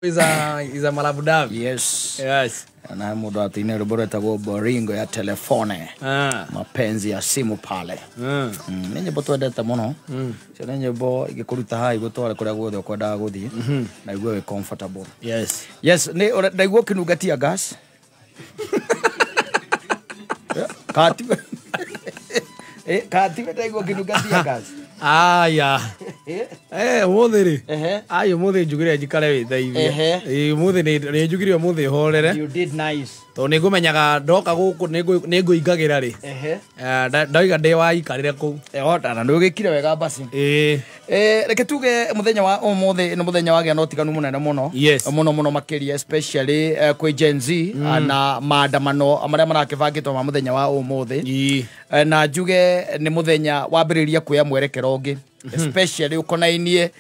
Is a malabudavi. Yes. Yes. Na mundu atine rwimbo rwetagwo Boringo ya telefone. Ah. Mapenzi ya simu pale. Mm. Nĩ nyĩmbo twendete mũno. Cio nĩ nyĩmbo ingĩkũruta haha igũtware kũrĩa guothe ũkwendaga gũthiĩ na igue wĩ comfortable. Yes. Yes, nĩ ndaigua ũkĩnunga tear gas. Katiwe. Katiwe ndaigua ũkĩnunga tear gas. Aya. Ũmũthĩ rĩ. Ehe. Ai ũmũthĩ njugire njikare wĩteithie. Ehe. Ĩ ũmũthĩ nĩ njugire ũmũthĩ horere. You did nice. Tondũ nĩ ngũmenyaga ndoka gũkũ nĩ ngũingagĩra rĩ. Ehe. Ndauga ndĩ waikarire kũu. Ota na nĩ ũgĩkire wega basi. Ĩ. Reke tuge mũthenya wa ũmũthĩ nĩ mũthenya wagĩa na ũtiganu mũnene mũno. Yes. Mũno mũno makĩria especially kwĩ Gen Z na maandamano marĩa marakĩbangĩtwo ma mũthenya wa ũmũthĩ. Ĩ. Na njuge nĩ mũthenya wambĩrĩria kuoya mwerekero ũngĩ especially ũkonainie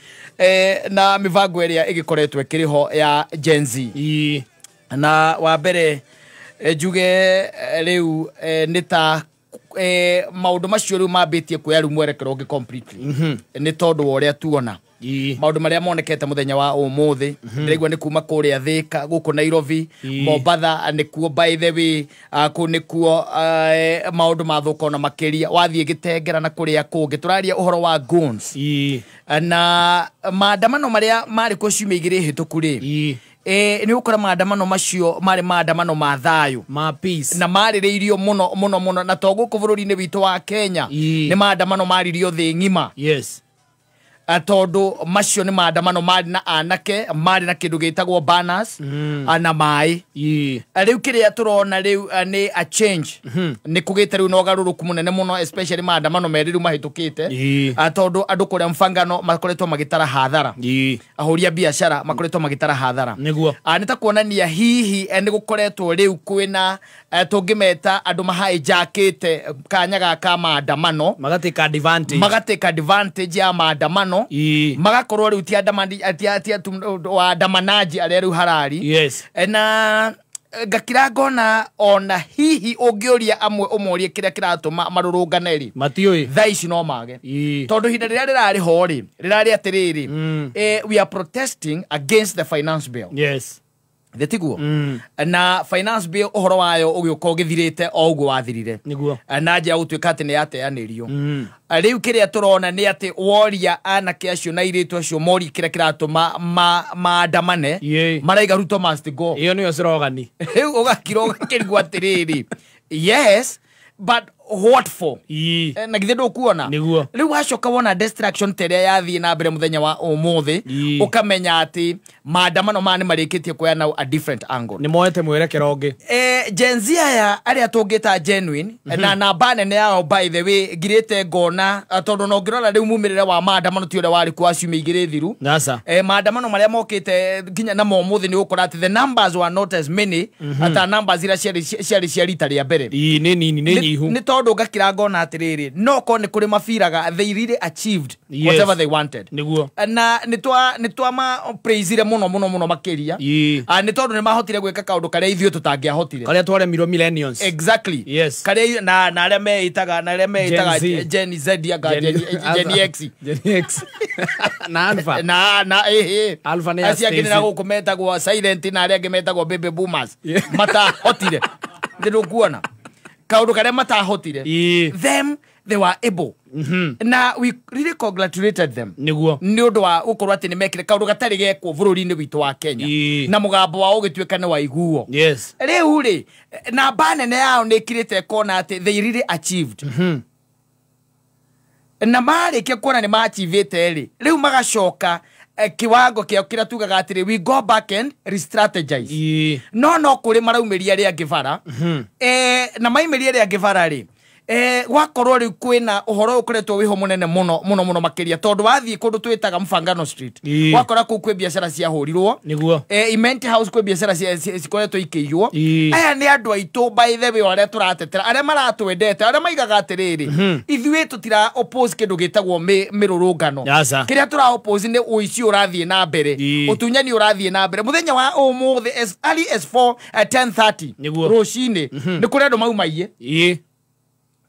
na mĩbango ĩrĩa ĩgĩkoretwo ĩkĩrĩ ho ya Gen Z. Ĩ. Na wa mbere njuge rĩu nĩ ta maũndũ macio rĩu mambĩtie kuoya rĩu mwerekero ũngĩ completely nĩ tondũ wa ũrĩa tuona Ĩ. maũndũ marĩa monekete mũthenya wa ũmũthĩ. Ndĩraigua nĩ kuma kũrĩa Thĩka, gũkũ Nairobi, Ĩ. Mombatha nĩkuo, by the way, kũu nĩkuo maũndũ mathũka ona makĩria. Wathiĩ Gĩtengera na kũrĩa kũngĩ tũraria ũhoro wa guns. Ĩ. Na maandamano marĩa marĩ kuo ciumia igĩrĩ hĩtũku rĩ, Ĩ. Nĩ ũgũkora maandamano macio marĩ maandamano ma thayũ Ma peace. Na marĩrĩirio mũno mũno mũno, na to gũkũ bũrũri-inĩ witũ wa Kenya, Ĩ. nĩ maandamano maririo thĩ ng'ima. Yes. Tondũ macio nĩ maandamano marĩ na anake marĩ na kĩndũ gĩtagwo banners na maĩ. Ĩ. Rĩu kĩrĩa tũrona rĩu nĩ a change, nĩ kũgĩte rĩu na ũgarũrũku mũnene mũno, especially maandamano merĩ rĩu mahĩtũkĩte. Ĩ. Tondũ andũ kũrĩa mfangano makoretwo magĩtara hathara, Ĩ. ahũri a biacara makoretwo magĩtara hathara. Nĩguo. Nĩ ta kuonania hihi nĩ gũkoretwo rĩu kwĩna tũngĩmeta andũ mahaijackĩte kanya gaka maandamano. Magatake advantage. Magatake advantage ya maandamano. Ĩ. Magakorwo rĩu ti andamani- ti ti waandamanaji arĩa rĩu harari. Yes. Na ngakira ngona ona hihi ũngĩũria amwe ũmorie kĩrĩa kĩratũma marũrũngane rĩ, Matiũĩ. thaa ici no mage, Ĩ. tondũ ihinda rĩrĩa rĩrarĩ ho rĩ, rĩrarĩ atĩrĩrĩ, we are protesting against the finance bill. Yes. Thĩ tiguo? Na finance bill ũhoro wayo ũgĩũka ũgĩthirĩte o ũguo wathirire. Nĩguo. Na njĩra ya gũtuĩka atĩ nĩ yateanĩrio. Rĩu kĩrĩa tũrona nĩ atĩ woria anake acio na airĩtu acio morie kĩrĩa kĩratũma maandamane, Ĩ. maraiga Ruto must go. Ĩyo nĩyo slogan. Rĩu ũgakira ũgakĩrigwo atĩrĩrĩ, yes, but what for? Ĩ. Na githĩ ndũkuona? Nĩguo. Rĩu wacoka wona destruction ta ĩrĩa yathiĩ na mbere mũthenya wa ũmũthĩ, Ĩ. ũkamenya atĩ maandamano maya nĩ marĩkĩtie kuoya now a different angle. Nĩ moete mwerekero ũngĩ. Gen Z aya arĩa tũngĩta genuine na namba nene yao, by the way, ngirĩte ngona tondũ no ngĩrora rĩu mumĩrĩre wa maandamano ti ũrĩa warĩ kuo wa ciumia igĩrĩ thiru. Nasa. Maandamano marĩa mokĩte nginya na ũmũthĩ nĩ ũgũkora atĩ the numbers were not as many ata numbers iria ciarĩ cia rita rĩa mbere. Ĩ, nĩ nini, nĩ nyihu. Nĩ tondũ ngakira ngona atĩrĩrĩ, no korwo nĩ kũrĩ mabiraga they really achieved Yes. whatever they wanted. Nĩguo. Na nĩ twa ma praisire mũno mũno mũno makĩria. Ĩ. Nĩ tondũ nĩ mahotire gwĩka kaũndũ karĩa ithuĩ tũtangĩahotire. Karĩa twaremirwo millennials. Exactly. Yes. Karĩa na arĩa meĩtaga na arĩa meĩtaga Gen Z. Gen Z anga Gen X. Gen X. Na Alpha. Na ĩhĩ. Alpha nĩ ya Acio angĩ nĩ na Stacy. gũkũ metagwo silent na arĩa angĩ metagwo baby boomers Yeah. matahotire, nĩ ndũkuona kaũndũ karĩa matahotire. Ĩ. Them, they were able, na we really congratulated them Nĩguo. nĩ ũndũ wa gũkorwo atĩ nĩ mekire kaũndũ gatarĩ gekwo bũrũri-inĩ witũ wa Kenya, Ĩ. na mũgambo wao ũgĩtuĩka nĩ waiguo. Yes. Rĩu rĩ, namba nene yao nĩ ĩkirĩte ĩkona atĩ they really achieved, na marĩkia kuona nĩ maachivĩte rĩ, rĩu magacoka kiwango kĩao kĩrĩa tugaga atĩrĩ, we go back and re-strategize. Ĩ. No kũrĩ maraumĩria arĩa angĩ bara, na maumĩria arĩa angĩ bara rĩ, gwakorwo rĩu kwĩna ũhoro ũkoretwo wĩho mũnene mũno mũno mũno makĩria, tondũ wathiĩ kũndũ twĩtaga Mfangano Street, Ĩ. wakora kũu kwĩ biacara ciahũrirwo. Nĩguo. Imenti House kwĩ biacara cikoretwo ikĩiywo. Ĩ. Aya nĩ andũ aitũ, by the way, arĩa tũratetera, arĩa maratwendete, arĩa maigaga atĩrĩrĩ, ithuĩ tũtira oppose kĩndũ gĩtagwo mĩrũrũngano. Aca. Kĩrĩa tũra oppose nĩ ũici ũrathiĩ na mbere, Ĩ. ũtunyani ũrathiĩ na mbere. Mũthenya wa ũmũthĩ as early as 4 10:30 Nĩguo. rũcinĩ nĩ kũrĩ andũ maumaiye. Ĩ.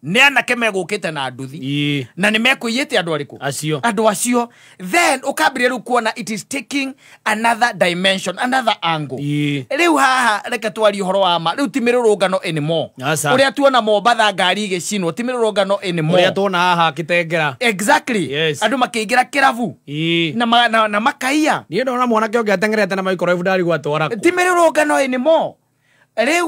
Nĩ anake megũkĩte na nduthi na nĩ mekũiyĩte andũ arĩkũ? Acio. Andũ acio. Then ũkambĩrĩria rĩu kuona it is taking another dimension, another angle. Rĩu haha reke twarie ũhoro wa ma, rĩu ti mĩrũrũngano anymore. Ũrĩa tuona Mombatha ngari igĩcinwo ti mĩrũrũngano anymore. Ũrĩa tuona haha Kitengera. Exactly. Yes. Andũ makĩingĩra kĩrabu na makaiya. Niĩ ndona mwanake ũngĩ ateng'erete na microwave ndarigwo atwara kũ. Ti mĩrũrũngano anymore. Rĩu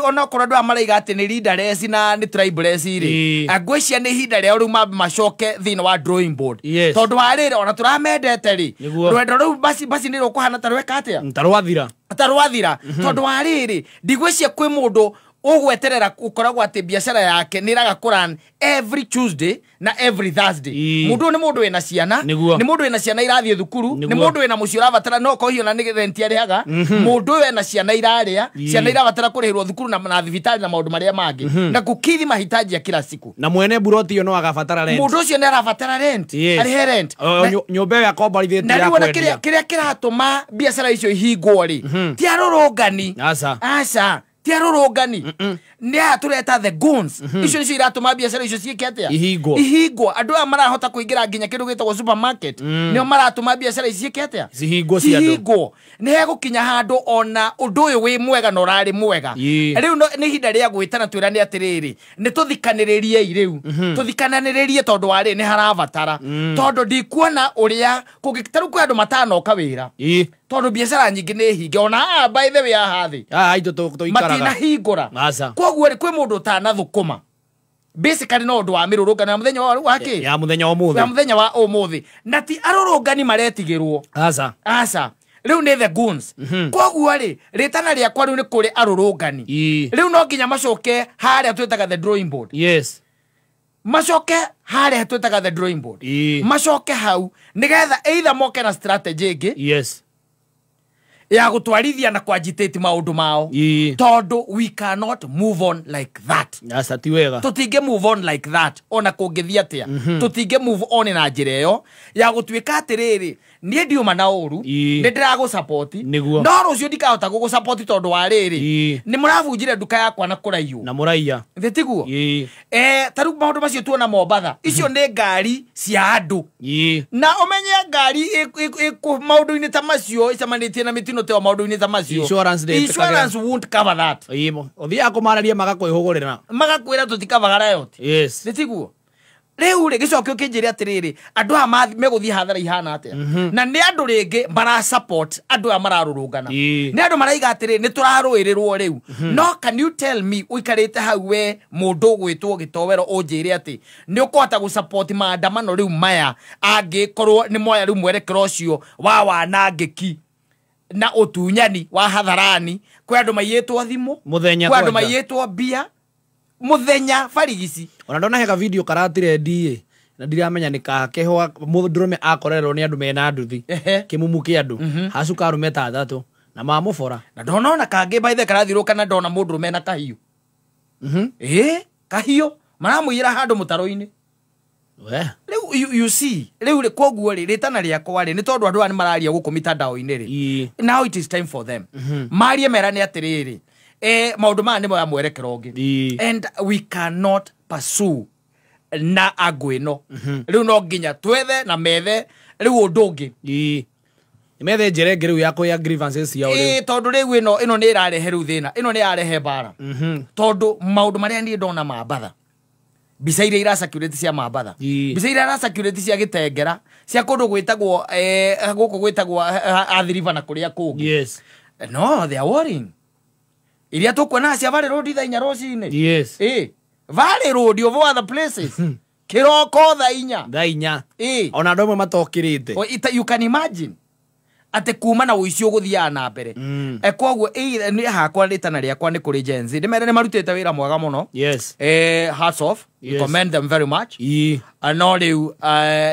onokorwo andũ aya maraiga atĩ nĩ leaderless na nĩ tribeless rĩ, ngwĩciria nĩ ihinda rĩao rĩu mambe macoke thĩinĩ wa drawing board. Yes. Tondũ wa rĩrĩ ona tũramendete rĩ, Nĩguo. rwendo rũu basi nĩ rũkũhana ta rweka atĩa? Ta rwathira. Ta rwathira. Tondũ wa rĩrĩ ndigwĩciria kwĩ mũndũ ũgweterera ũkoragwo atĩ biacara yake nĩ ĩraga kũrun every Tuesday na every Thursday. Mũndũ ũyũ nĩ mũndũ wĩna ciana, Nĩguo. nĩ mũndũ wĩna ciana irathiĩ thukuru, nĩ Nĩguo. mũndũ wĩna mũciĩ ũrabatara no okorwo hihi ona nĩ rent arĩhaga, mũndũ ũyũ ena ciana irarĩa, ciana irabatara kũrĩhĩrwo thukuru na thibitarĩ na maũndũ marĩa mangĩ, na kũkithi mahitaji ya kila siku. Na mwene buroti ĩyo no agabatara rent. Mũndũ ũcio nĩ arabatara rent, Yes. arĩhe rent. Nyũmba ĩyo akomborithĩtie Na ya rĩu ona kwendia. kĩrĩa kĩratũma biacara icio ihingwo rĩ, ti arũrũngani. Aca. Aca. Ti arũrũngani. Nĩ aya tũreta the goons. Icio nĩcio iratũma biacara icio ciĩke atĩa? Ihingwo. Ihingwo. Andũ aya marahota kũingĩra nginya kĩndũ gĩtagwo supermarket. Nĩo maratũma biacara ici ciĩke atĩa? Cihingwo cia andũ. Cihingwo. Nĩ hegũkinya handũ ona ũndũ ũyũ wĩ mwega na ũrarĩ mwega. Rĩu nĩ ihinda rĩa gwĩtana twĩrane atĩrĩrĩ, nĩ tũthikanĩrĩriei rĩu. Tũthikananĩrĩrie tondũ wa rĩ nĩ harabatara. Tondũ ndikuona ũrĩa kũngĩ, ta rĩu kwĩ andũ matanoka wĩra. Tondũ biacara nyingĩ nĩ hinge. Ona haha by the way haha thĩ. Haha itũ tũikaraga. Matinahingũra. Aca. Koguo rĩ kwĩ mũndũ ũtanathũkũma. Basically no ũndũ wa mĩrũrũngano ya mũthenya wa kĩ? Ya mũthenya wa ũmũthĩ. Ya mũthenya wa ũmũthĩ. Na ti arũrũngani maretigĩrwo. Aca. Aca. Rĩu nĩ the goons. Koguo rĩ, rĩtana rĩakwa rĩu nĩ kũrĩ arũrũngani. Rĩu no nginya macoke harĩa twĩtaga the drawing board. Yes. Macoke harĩa twĩtaga the drawing board. Macoke hau nĩgetha either moke na strategy ĩngĩ. Yes. Ya gũtwarithia na kwanjitĩti maũndũ mao. Tondũ we cannot move on like that. Aca ti wega. Tũtingĩ move on like that ona kũngĩthiĩ atĩa. Tũtingĩ move on na njĩra ĩyo ya gũtuĩka atĩrĩrĩ, niĩ ndiuma na ũru, nĩ ndĩragũsupport. Nĩguo. No rũciũ ndikahota gũgũsupport tondũ wa rĩrĩ, nĩ mũrabunjire nduka yakwa na kũraiywo. Na mũraiya. Thĩ tiguo? Ta rĩu maũndũ macio tuona Mombatha, icio nĩ ngari cia andũ. Na ũmenye ngari maũndũ-inĩ ta macio icemanĩtie na mĩtino ta ĩyo maũndũ-inĩ ta macio. Insurance ndĩtĩkagĩra. Insurance won't cover that. Ũthiaga kũmararia magakwĩhũgũrĩra. Magakwĩra tũtikavaga riot. Yes. Nĩ tiguo? Rĩu rĩ, gĩcoke ũkĩnjĩre atĩrĩrĩ, andũ aya megũthiĩ hathara ihana atĩa? Na nĩ andũ rĩngĩ mara support andũ aya mararũrũngana. Nĩ andũ maraiga atĩrĩrĩ, nĩ tũrarũĩrĩrwo rĩu. No can you tell me ũikarĩte hau we mũndũ ũgwĩtwo Gĩtowero ũnjĩre atĩ nĩ ũkũhota gũ-support maandamano rĩu maya angĩkorwo nĩ moya rĩu mwerekero ũcio wa wanangĩki na ũtunyani wa hadharani? Kwĩ andũ maiyĩtwo thimũ, Mũthenya kwĩ andũ kwanja. maiyĩtwo mbia mũthenya barigici. Ona ndona heka video karatire na ndiramenya nĩ kakeho mũndũrũme akorerwo nĩ andũ mena nduthi. Kĩmumu kĩa andũ. Hacuka arũme ta athatũ na mamũbora. Na ndona ona kangĩ by the karathirũka na ndona mũndũrũme na kahiũ. Kahiũ maramũiyĩra handũ mũtaro-inĩ. Rĩu you see, rĩu rĩ, koguo rĩ, rĩtana rĩakwa rĩ, nĩ tondũ andũ aya nĩ mararia gũkũ mitandao-inĩ rĩ. Now it is time for them. Marie merane atĩrĩrĩ, maũndũ maya nĩ moya mwerekero ũngĩ. And we cannot pursue na angũ ĩno. Rĩu no nginya twethe na methe rĩu ũndũ ũngĩ. Nĩ methe njĩra ĩngĩ rĩu ya kũya grievances ciao rĩu. Tondũ rĩu ĩno nĩ ĩrarehe rĩu thĩna. Ĩno nĩ ĩrarehe mbara. Tondũ maũndũ marĩa niĩ ndona ma mbatha, mbica iria iracirculate cia mambatha, mbica iria iracirculate cia Gĩtengera, cia kũndũ gwĩtagwo, gũkũ gwĩtagwo Athi River na kũrĩa kũngĩ. Yes. No, they are worrying. Iria tũkuona cia Valley Road thaa inya rũcinĩ. Yes. Valley Road of all other places. Kĩroko thaa inya. Thaa inya. Ona andũ amwe matokĩrĩte. You can imagine. Atĩ kuma na ũici ũgũthiaga na mbere. Koguo, nĩ hakwa rĩtana rĩakwa nĩ kũrĩ Gen Z. Nĩ mere nĩ marutĩte wĩra mwega mũno. Yes. Hats off. We Yes. commend them very much. No rĩu,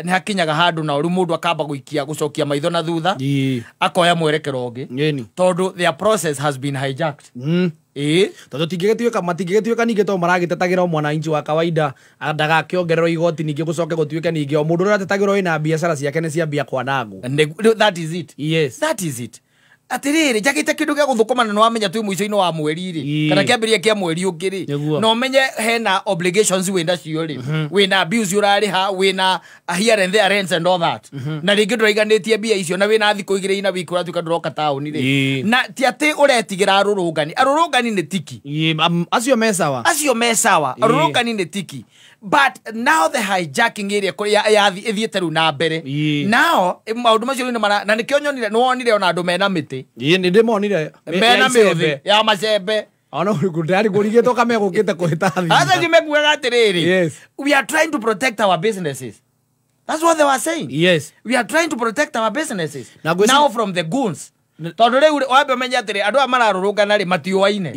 nĩ hakinyaga handũ na rĩu mũndũ akamba gũikia gũcokia maitho na thutha. Akoya mwerekero ũngĩ. Tondũ their process has been hijacked. Tondũ matingĩgĩtuĩka ningĩ tondũ maragĩtetagĩra o mwananchi wa kawaida ndagakĩongererwo igoti ningĩ gũcoke gũtuĩke ningĩ o mũndũ ũrĩa atetagĩrwo wĩna biacara ciake nĩ ciambia kwanangwo. Rĩu that is it. Yes. That is it. Atiriri njagite kindu gia guthukuma na nwamenya twi muico-ini wa mweri ri kana kiambiria kia mweri ungi ri na umenye hena obligations wina cio ri wina bills urariha wina here and there rents and all that na ringi nduraiganitie mbia icio na wina thiku igiri ina wiki uratuika nduroka tauni ri na ti ati uretigira arurungani arurungani ni tiki acio mesawa acio mesawa arurungani ni tiki. But now the hijacking area ya ithiete riu na mbere now maundu macio ni mara na nikio nyonire ni wonire ona andu mena miti ni ndimonire mena mithi ya macembe ona ndari kurigitwo kame gukite kuhita thi aca jimekuaga atiriri we are trying to protect our businesses. That's what they were saying. Yes, we are trying to protect our businesses now from the goons. Tondu riu wambe menye atiri andu aya mararurungana ri matiuaine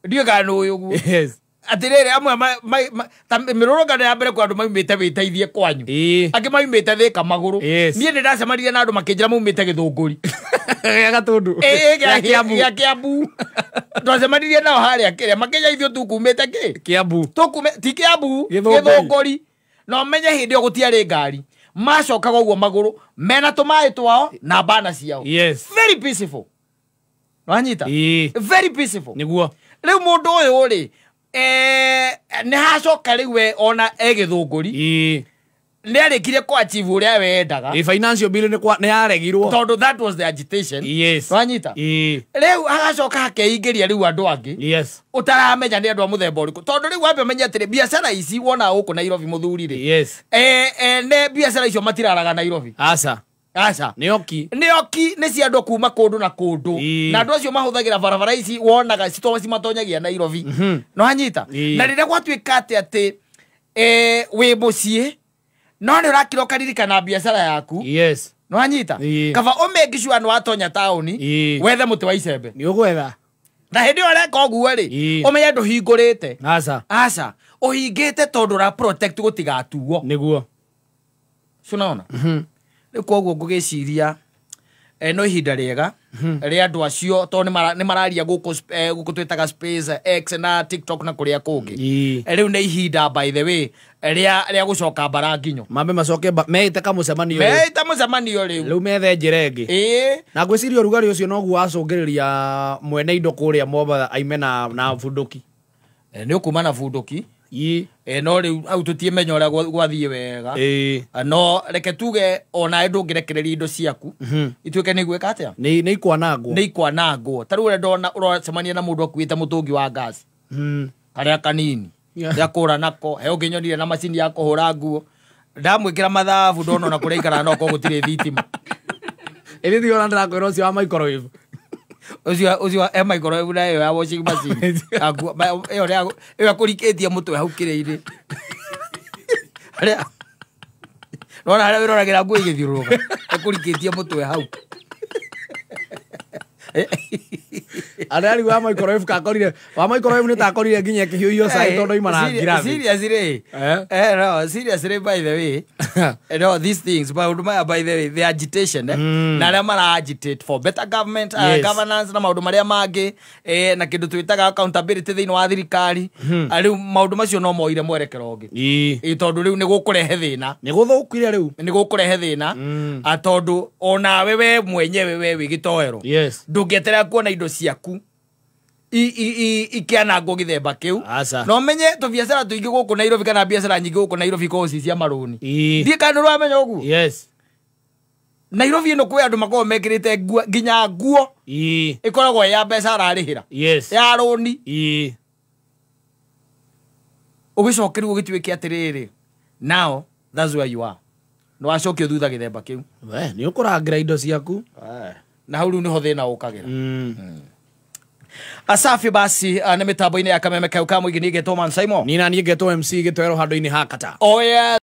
ndiũ kana nĩ ũĩ ũguo. Yes. Atiriri amwe ta mirurungano ya mbere kwa andu maumite witeithie kwanyu angi maumite thika maguru. Niĩ nĩ ndacemanirie na andu makinjira maumite Githunguri gĩa Gatundu gĩa Kiambu. Twacemanirie nao haria kiria makinya ithuĩ tukumĩte kĩ Kiambu tukume ti Kiambu Githunguri. Na ũmenye hĩndĩ ĩyo gũtiarĩ ngari macokaga ũguo magũrũ mena tũmaĩ twao na bana ciao. Yes. Very peaceful. Wanyita very peaceful niguo rĩu mũndũ ũyũ rĩ nĩ hacoka rĩu we ona e Githunguri nĩ arĩkirie kũ achieve ũrĩa wendaga. Financial bill nĩ yaregirwo tondũ that was the agitation. Yes. Wanyita rĩu hagacoka hakeingĩria rĩu andũ angĩ. Yes. Ũtaramenya nĩ andũ a mũthemba ũrĩkũ tondũ rĩu wambe ũmenye atĩrĩ biacara ici wona gũkũ Nairobi mũthuri rĩ. Yes. Ne biacara icio matiraraga Nairobi. Aca. Aca. Nĩ oki. Nĩ oki nĩ cia andũ kuma kũndũ na kũndũ. Na andũ acio mahũthagĩra barabara ici wonaga cimatonyagia Nairobi. No anyita. Na rĩrĩa gwatuĩka atĩ atĩ wĩ mũciĩ no nĩ ũrakira ũkaririkana biacara yaku. Yes. No anyita. Kaba ũmake sure nĩ watonya taũni wethe mũtĩ wa icembe. Nĩ ũgwetha. Na hĩndĩ ĩyo ũreka ũguo rĩ ũmenye ndũhingũrĩte. Aca. Aca. Ũhingĩte tondũ ũra protect gũtigatuo. Nĩguo. Unaona? Rĩu koguo ngũgĩciria no ihinda rĩega rĩa andũ acio tondũ nĩ mararia gũkũ gũkũ twĩtaga Space X na TikTok na kũrĩa kũngĩ. Rĩu nĩ ihinda by the way rĩa gũcoka mbara nginyo. Mambe macoke meite kamũcemanio rĩu. Meite mũcemanio rĩu. Rĩu methe njĩra ĩngĩ. Na ngwĩciria ũrugarĩ ũcio noguo wacũngĩrĩria mwene indo kũrĩa Mombatha aime na bunduki. Nĩ ũkuma na bunduki. No rĩu hau tũtiĩmenya ũrĩa gwathiĩ wega. No reke tuge onawe ndũngĩrekereria indo ciaku ituĩke nĩ igwĩka atĩa nĩ ikwanangwo. Nĩ ikwanangwo. Ta rĩu ũrĩa ndona ũracemania na mũndũ akuĩte mũtũngi wa gas karĩa kanini gĩa kũra nako he ũngĩ nyonire na macini ya kũhũra nguo ndamwĩkĩra mathabu ndona ona kũrĩa aikaraga no korwo gũtirĩ thitima. Ĩrĩ thiĩ ona ndĩrakwĩra ũcio wa microwave ucio e microwave na ĩyo ya washing machine ĩyo ĩyo akũrikĩtie mũtwe hau kĩrĩa-inĩ harĩa nona harĩa wĩroragĩra nguo igĩthiũrũrũka akũrikĩtie mũtwe hau. Arĩa rĩu wa microwave kakorire wa microwave nĩ takorire nginya kĩhiũhio cai tondũ ima na ngirathi. Seriously no seriously by the way no these things maũndũ maya by the way the agitation na arĩa mara agitate for better government governance na maũndũ marĩa mangĩ na kĩndũ twĩtaga accountability thĩinĩ wa thirikari rĩu maũndũ macio no moire mwerekero ũngĩ tondũ rĩu nĩ gũkũrehe thĩna. Nĩ gũthũkire rĩu. Nĩ gũkũrehe thĩna tondũ onawe we mwenyewe we wĩ gĩtoero ndũngĩeterera kuona indo ciaku ikianangwo gĩthemba kĩu. No menye tũbiacara tũingĩ gũkũ Nairobi kana biacara nyingĩ gũkũ Nairobi ikoragwo ci cia marũni. Ndiĩ kana nĩũramenya ũguo. Yes. Nairobi ĩno kwĩ andũ makoragwo mekĩrĩte nginya nguo ĩkoragwo ya mbeca ararĩhĩra. Yes. Ya rũni. Ũgĩcoke rĩu ũgĩtuĩke atĩrĩrĩ now that's where you are. Nĩ wacokio thutha gĩthemba kĩu. We nĩ ũkũrangĩra indo ciaku. Na hau rĩu nĩho thĩna ũkagĩra. Asafi basi nĩ mĩtambo-inĩ ya Kameme kau ka mũingĩ niĩ ngetwo Man Simon. Nina niĩ ngetwo MC gĩtwero handũ-inĩ ha kata. Oh yeah.